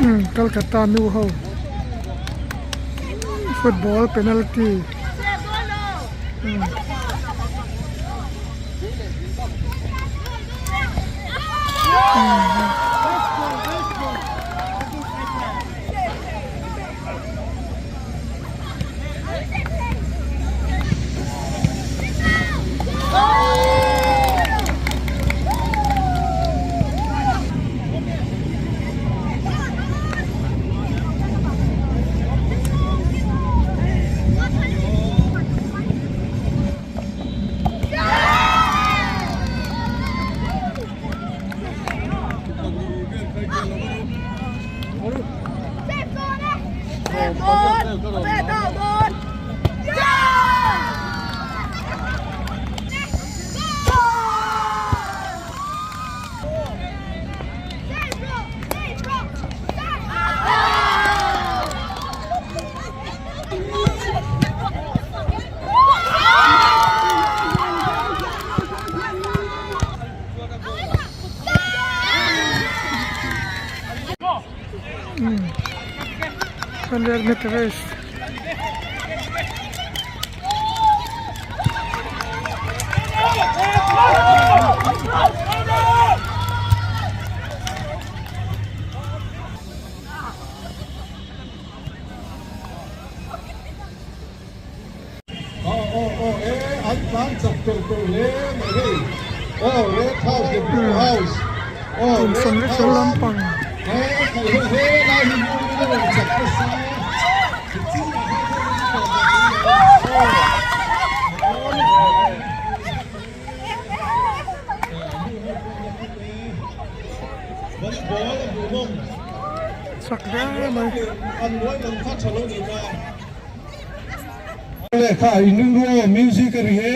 Umm Calcutta nu ho football penalty umm. 100 meter race. Aw aw aw e an tlan chak tawh tawh hle mai hei aw red house leh blue house aw red house he khai hei he lai hi hmun in a rawn chak nasa volleyball a hmuhnawm Chak hle mai. An hnuai lam kha tha lo ni ta. Lehkha in ring ru aw music a ri he.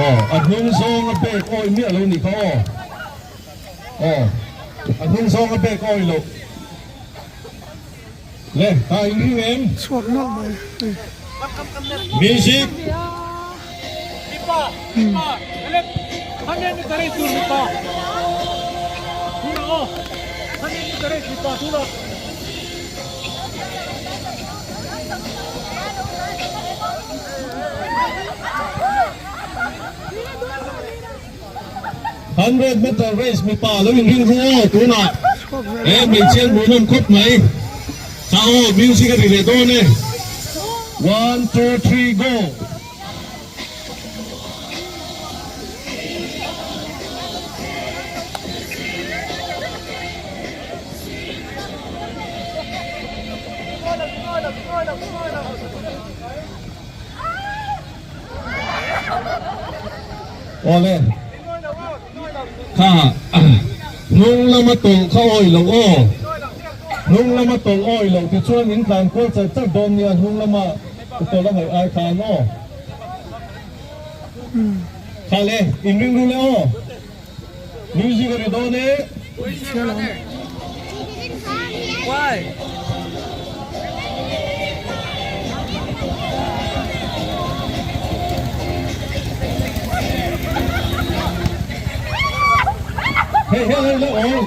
Aw a hnung zawng a bag awi miah lo ni kha aw aw a hnung zawng a bag awi loh. Le, ta in ring em? Chhuak nawlh mai hei. Music. 100 meter race mipa lo in ring ru aw tunah he hmeichhia hmuhnawm khawp mai kha aw music a ri leh dawn e one two three go. Awle kha hnung lama tawlh kha awi loh aw hnung lama tawlh awi loh tichuan in tlan kual char char dawn nia hnung lama tawlh a ngaih ai khan aw kha le in ring ru le aw music a ri dawn e. Hei hei hei la aw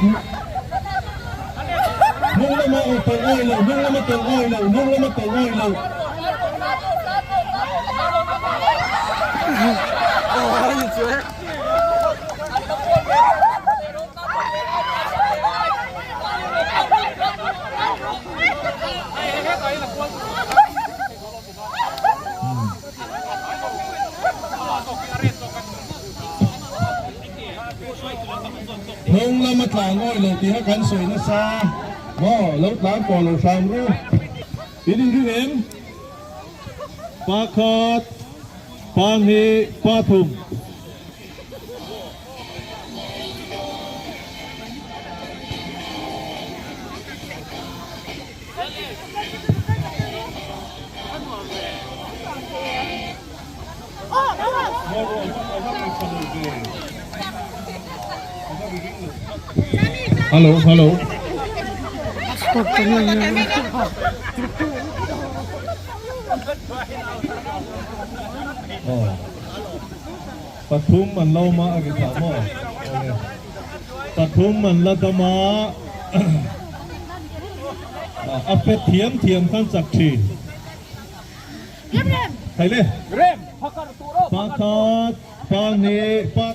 hnung lama aw tawlh awi lo hnung lama tawlh awi lo hnung lama tawlh awi lo. Hnung lama tlan awih lo tih kha kan sawi nasa maw lo tlan pawh lo hram ru. In inring em? Pakhat, pahnih, pathum. Hello hello. Chhuak ta nge nge. Aw. Pathum an lo ma a ri thah maw? Awle. Pathum an la dam a. A pet thiam thiam khan chak thin. Thei le. Pakhat, pahnih, pa.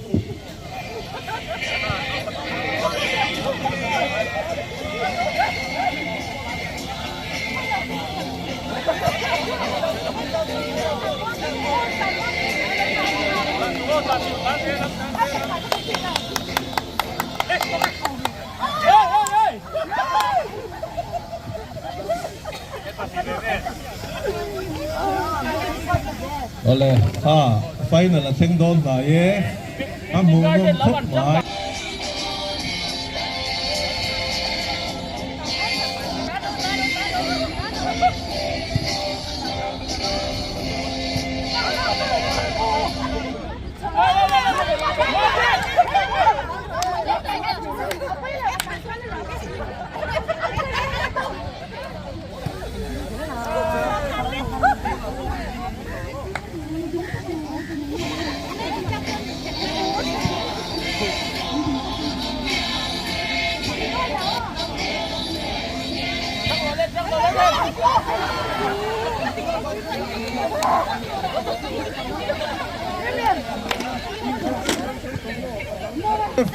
Awle kha final a thleng dawn hnai e a hmuh nawm khawp mai.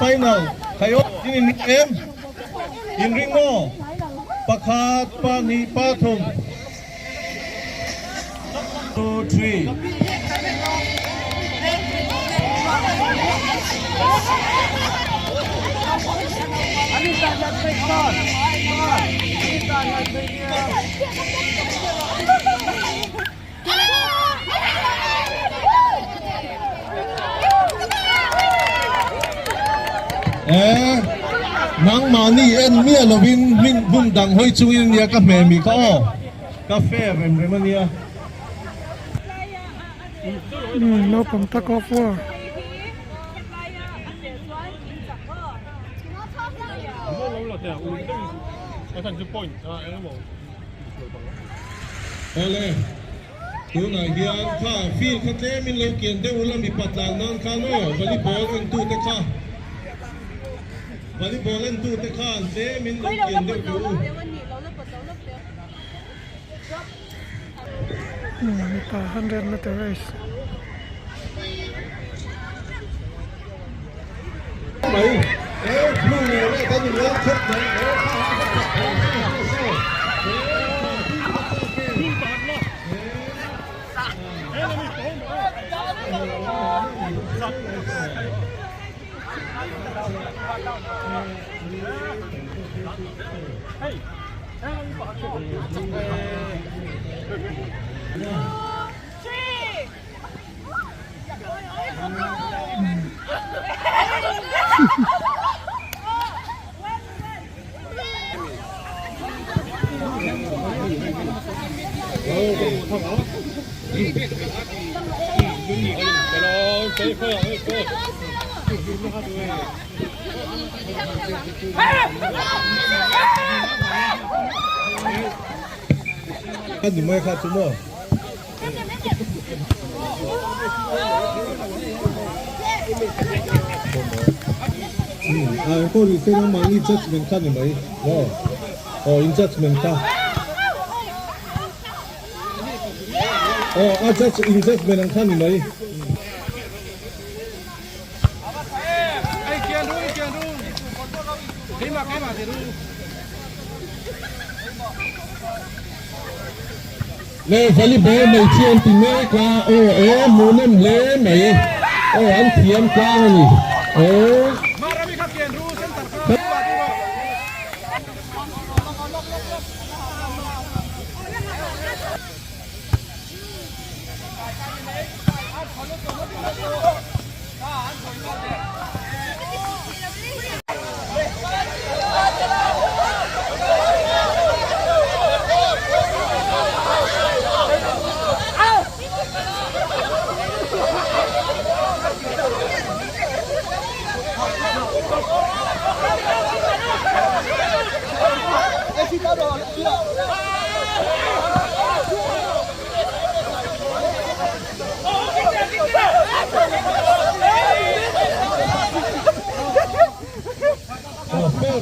Final khai aw in in ring em in ring maw pakhat pahnih pathum two three. Eh, nangmahni en miah lovin hmin hmun dang hawi chungin ania ka hmeh mi kha aw, ka fair rem rem ania. Naupang tak of war. Awle, tunah hian kha field kha tlemin lo kian deuh ula mipa tlan nan khan aw volleyball entute kha volleyball entute khan tlemin lo kian deuh teh u. Mipa 100 meter race. Mai e blue leh red an inlawm khawp mai e kha a va chak thei em em se e tui kha chak e. Ni mai kha chu maw. A pawh ni se mahni judgement kha ni mai maw aw in judgement kha aw a judge in judgement ang kha ni mai. Le volleyball hmeichhia an ti mek a, aw e hmuhnawm hle mai, aw an thiam tlang a ni, aw.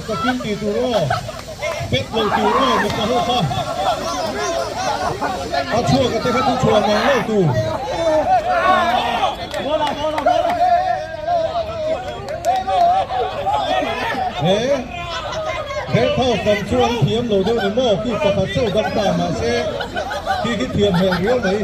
takin tih tur aw, pet lo tur aw mipa ho kha. A chhuak a te kha chu chhuah ngang lo tur. He Red House lam chu an thiam lo deuh ni maw? Khi pakhat chauh dam ta mahse khi khi thiam hmel riau mai.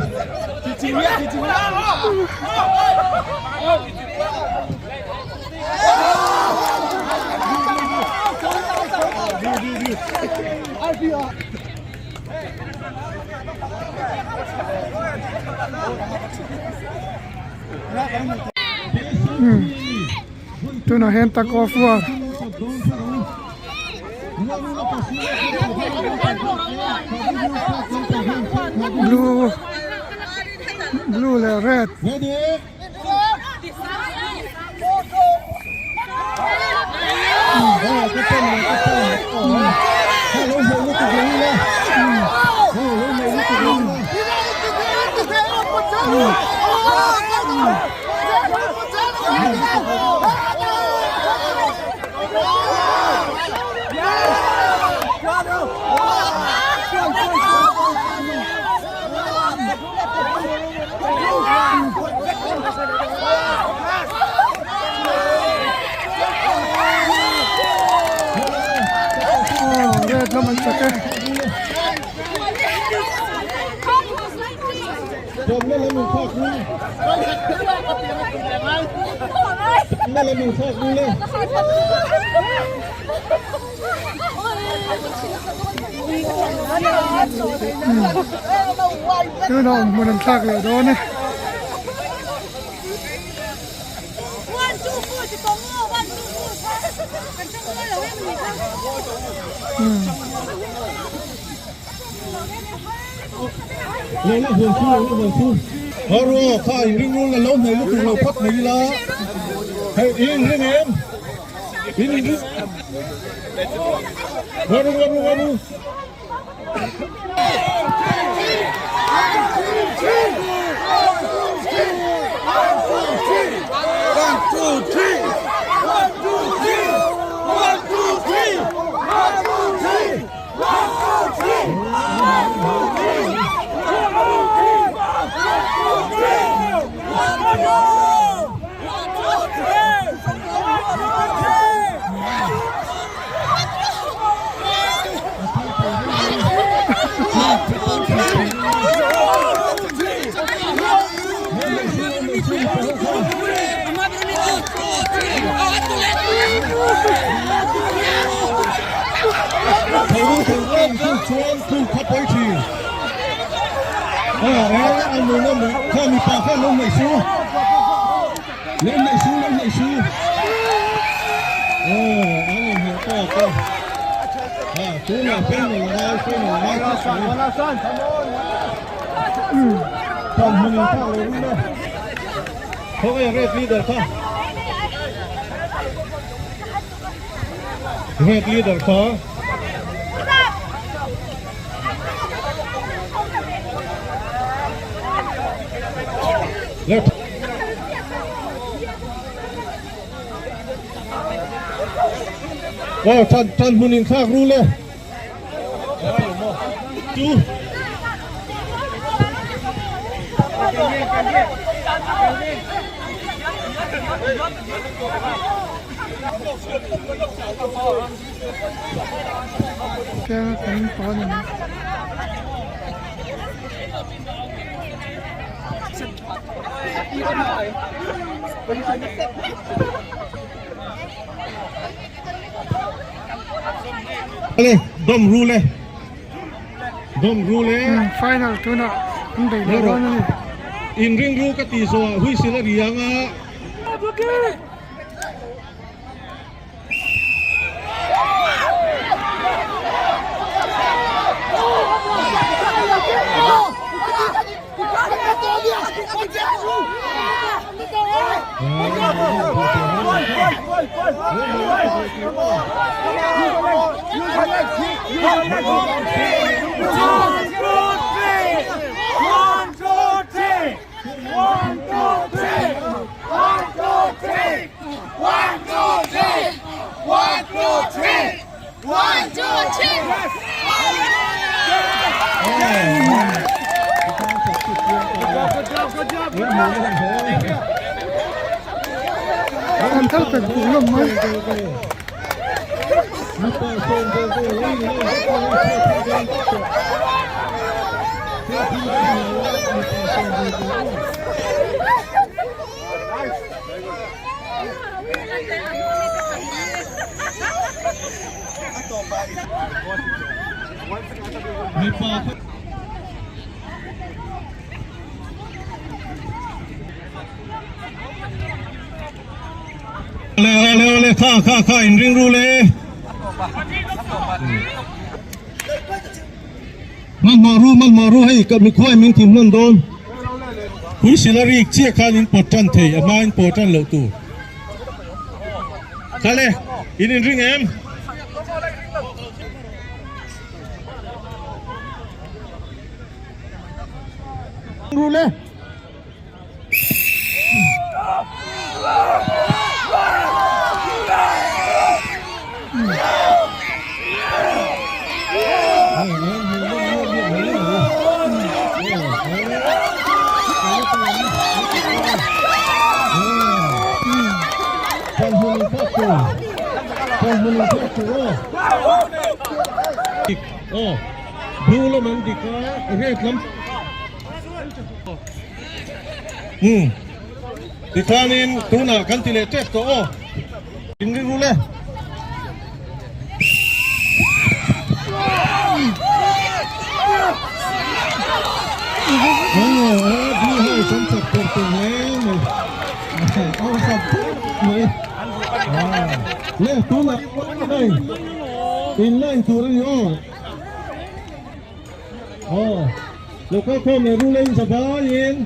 Tunah hian tug of war blue blue leh red. Aw red lam an chak e. Tuna awm hmun an thlak leh dawn e. Red leader kha Left Wow, tan tan hmun in thlak ru le. Chu. Keng kan pawn a ni. Le dawm ru le dawm ru le final tunah an bei leh dawn a ni. In ring ru ka ti zawh ah huisil a ri ang a. An thal pek puk hlawm mai. Le le le kha kha kha in ring ru le. Hmanhmawh ru hmanhmawh ru hei ka mikhuai min thim hman dawn. Pui sila rik chiah khan in pawt tan thei a hma in pawh tan loh tur. Kha le in in ring em? Ru le. Blue lam an dik a, red lam Umm tikhanin tunah kan ti leh tep tawh aw. In ring rul e. Le tunah in line tur a ni aw. Aw lo kal khawm leh rul e in zavaiin.